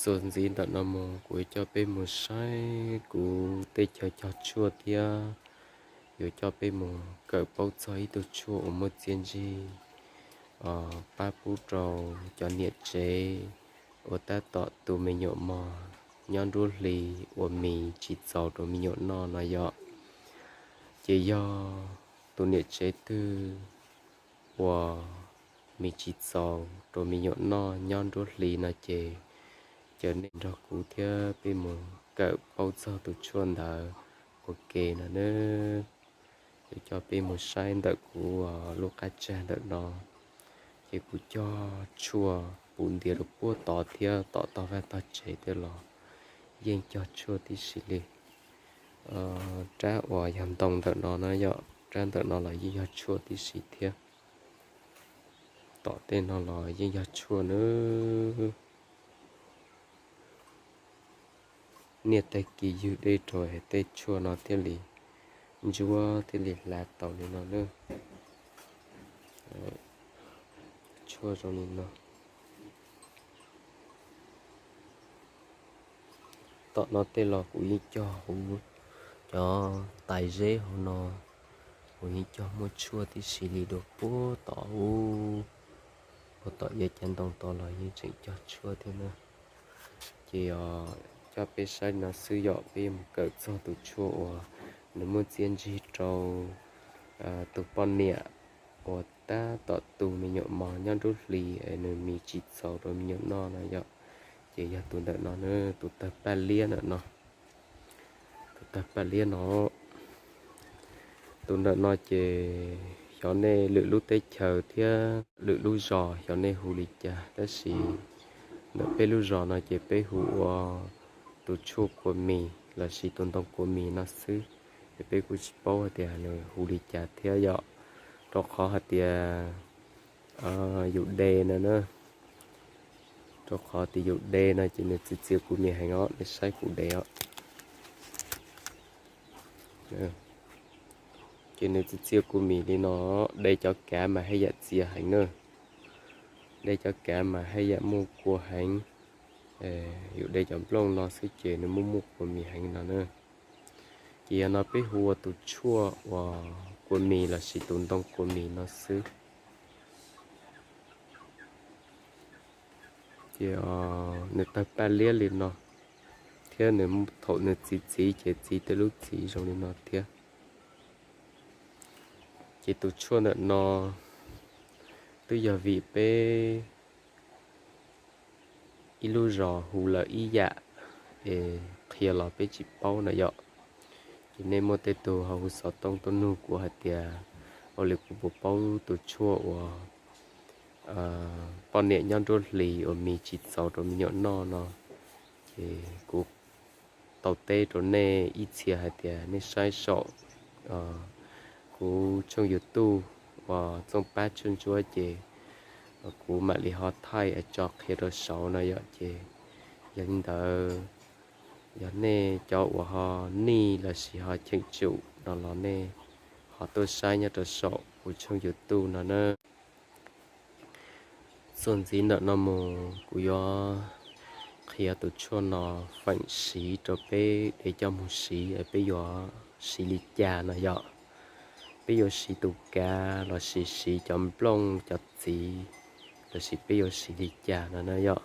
Txuas ntxiv ntawm no mus kuv yuav coj peb mus saib kuv tej chaw cog tshuaj thiab yuav coj peb mus kawm paub txog ib tug tshuaj uas muaj txiaj ntsig pab pub rau cov niam tsev uas tab tom tu me nyuam mog nyob nruab hlis uas mis tsis txaus rau me nyuam noj no yom. Ces yog tus niam tsev twg uas mis tsis txaus rau me nyuam noj nyob nruab hlis no ces caw nej nrog kuv thiab peb mus kawm paub txog tus tshuaj ntawd ua ke no nawb. Yuav coj peb mus saib ntawm kuv lub qab tsag ntawm no, ces kuv cog tshuaj puv ntiav rau puag tod thiab tom tog vaj tog tsev tej los yeej cog tshuaj tib si li. Rab uas yog ntoo ntawm no na yom, rab ntawm no los yeej yog tshuaj tib si thiab. Tom tej no los yeej yog tshuaj nawb. Niaj tag kis ywg dej rau tej tshuaj no thiaj li ntsuab thiaj li hlav tau li no nawb. Tshuaj zoo li no. Tom no tej los kuv yeej cog huv cov tais zeb hauv no, kuv yeej cog muaj tshuaj tib si li dua puag tom ub, puag tom yav cav ntoo tod los yeej tseem cog tshuaj thiab na. Ces coj peb saib no xwb yom, peb yuav mus kawm txog tus tshuaj uas nws muaj txiaj ntsig rau tus poj niam uas tab tom tu me nyuam mog nyob nruab hlis es nws mis tsis txaus rau me nyuam noj no yom. Ces yog tus ntawm no, tus tawg paj liab ntawm no. Tus tawg paj liab no, tus ntawm no ces xyov nej lwm lub teb chaws thiab lwm lub zos xyov nej hu li cas, tab sis ntawm peb lub zos no ces peb hu ua tus tshuaj kua mis lossis tus ntoo kua mis no xwb. Es peb kuj tsis paub hais tias nws hu li cas thiab yom, rau qhov hais tias yus de no na, rau qhov tias yus de no ces nws txias txias kua mis heev os, nej saib kuv de os. Ces nws txias txias kua mis li no, de cov kav mas haj yam txias heev na, de cov kav mas haj yam muaj kua heev. Yus de cov nplooj no xwb ces nws muaj muaj kua mis heev no na. Ces yog no peb hu ua tus tshuaj uas kua mis lossis tus ntoo kua mis no xwb. Ces nws tawg paj liab li no, thiab nws thaum nws txiv txiv ces txiv tej lub txiv zoo li no thiab. Ces tus tshuaj ntawm no twb yog vim peb ib lub zos hu lawm ib yam es qhia los peb tsis paub na yom. Ces nej muaj tej tug ho hu xov tooj tuaj nug kuv hais tias, ua li kuv puas paub tus tshuaj uas poj niam nyob nruab hlis uas mis tsis txaus rau me nyuam noj no? Ces kuv tau teb rau nej ib txhia hais tias nej saib saum kuv tshooj YouTube uas Txooj Pab Tshuaj Ntsuab ces kuv mam li ho thaij tso qhia rau saud no yom. Ces yog li ntawd, yog nej cov uas ho nij lossis ho cheem tsum no los nej ho tuaj saib nyob rau saum kuv tshooj YouTube no na. Txuas ntxiv ntawm no mus kuv yuav qhia tus tshuaj no feem siv rau peb de coj mus siv, peb yuav siv li cas no yom. Peb yuav siv tus kav lossis siv cov nplooj cov txiv, lossis peb yuav siv li cas no na yom.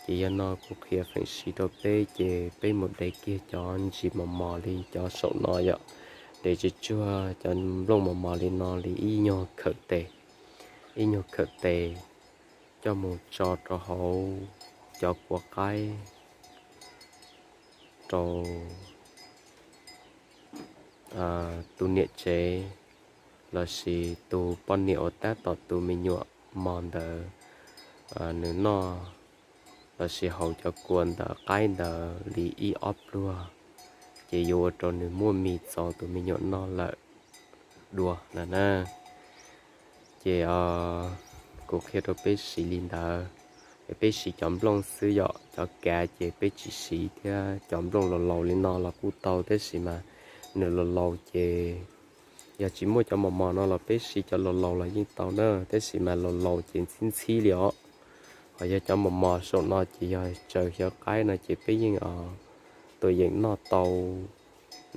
Ces yog no kuv qhia feem siv rau peb ces peb mus de kiag cov ntsis mos mos li cov saum no yom, de tsuag tsuag cov nplooj mos mos li no li ib nyuag khawm tes, ib nyuag khawm tes coj mus tso rau hauv cov kua qaib rau tus niam tsev lossis tus poj niam uas tab tom tu me nyuam mog ntawd nws noj lossis haus cov kua ntawd qaib ntawd li ib ob pluag, ces yuav ua rau nws muaj mis txaus tus me nyuam noj lawm dua no na. Ces kuv qhia rau peb siv li ntawd, es peb siv cov nplooj xwb yom, cov kav ces peb tsis siv thiab. Cov nplooj laus laus li no los kuj tau tab sis mas nws laus laus ces yog tsis muaj cov mos mos no los peb siv cov laus laus los yeej tau na, tab sis mas laus laus ces ntxhib ntxhib li os. Yog cov mos mos saum no ces yog tsaws xyaw qaib no ces peb yeej tuam yeem noj tau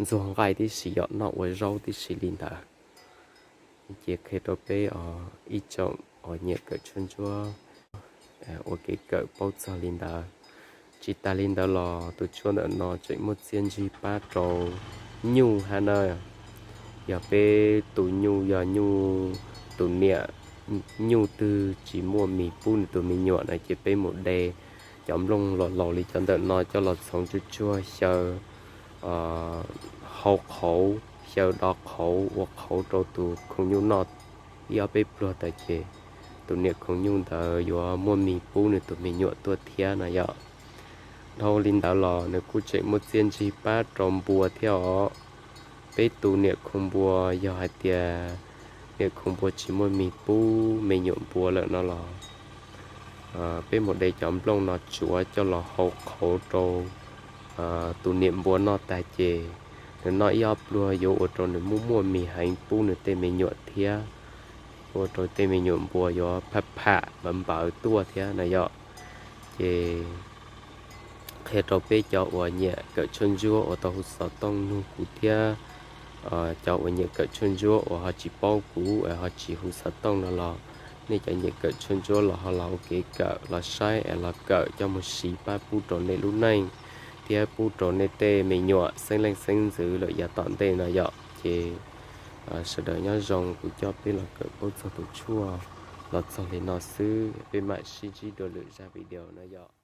ntxuag nqaij tib si, yog noj ua zaub tib si li ntawd. Ces qhia rau peb ib tsoom uas nyiam kawm tshuaj ntsuab ua kev kawm paub txog li ntawd. Tsis tas li ntawd los tus tshuaj ntawm no tseem muaj txiaj ntsig pab rau nyuj hab na. Yog peb tus nyuj, yog nyuj, tus niam nyuj twg tsis muaj mis pub nws tus me nyuam no ces peb mus de cov nplooj los laus li cov ntawm no coj los txhoov tsuag tsuag xyaw hau qhauv, xyaw do qhauv ua qhauv rau tus khoom nyuj noj ib ob peb pluag tas ces tus niam khoom nyuj ntawd yuav muaj mis pub nws tus me nyuam tuaj thiab no yom. Dhau li ntawd los nws kuj tseem muaj txiaj ntsig pab rau npua thiab os. Peb tus niam khoom npua, yog hais tias niam khoom npua tsis muaj mis pub me nyuam npua lawm no los peb mus de cov nplooj no tsuav coj los hau qhauv rau tus niam npua noj tag ces nws noj ib ob pluag yuav ua rau nws muaj muaj mis heev pub nws tej me nyuam thiab, ua rau tej me nyuam npua yuav pham pham npawv npawv tuaj thiab no yom. Ces qhia rau peb cov uas nyiam kawm tshuaj ntsuab uas tau hu xov tooj nug kuv thiab cov uas nyiam kawm tshuaj ntsuab uas ho tsis paub kuv ho tsis hu xov tooj no los nej cov nyiam kawm tshuaj ntsuab los ho los ua kev kawm los saib es los kawm coj mus siv pab pub rau nej lub neej thiab pub rau nej tej me nyuam xeeb leej xeeb ntxwv lawm yav tom ntej no yom. Ces sawv daws nyob zoo, kuv coj peb los kawm paub txog tus tshuaj los txog li no xwb, peb mam sib ntsib dua lwm zaj video no yom.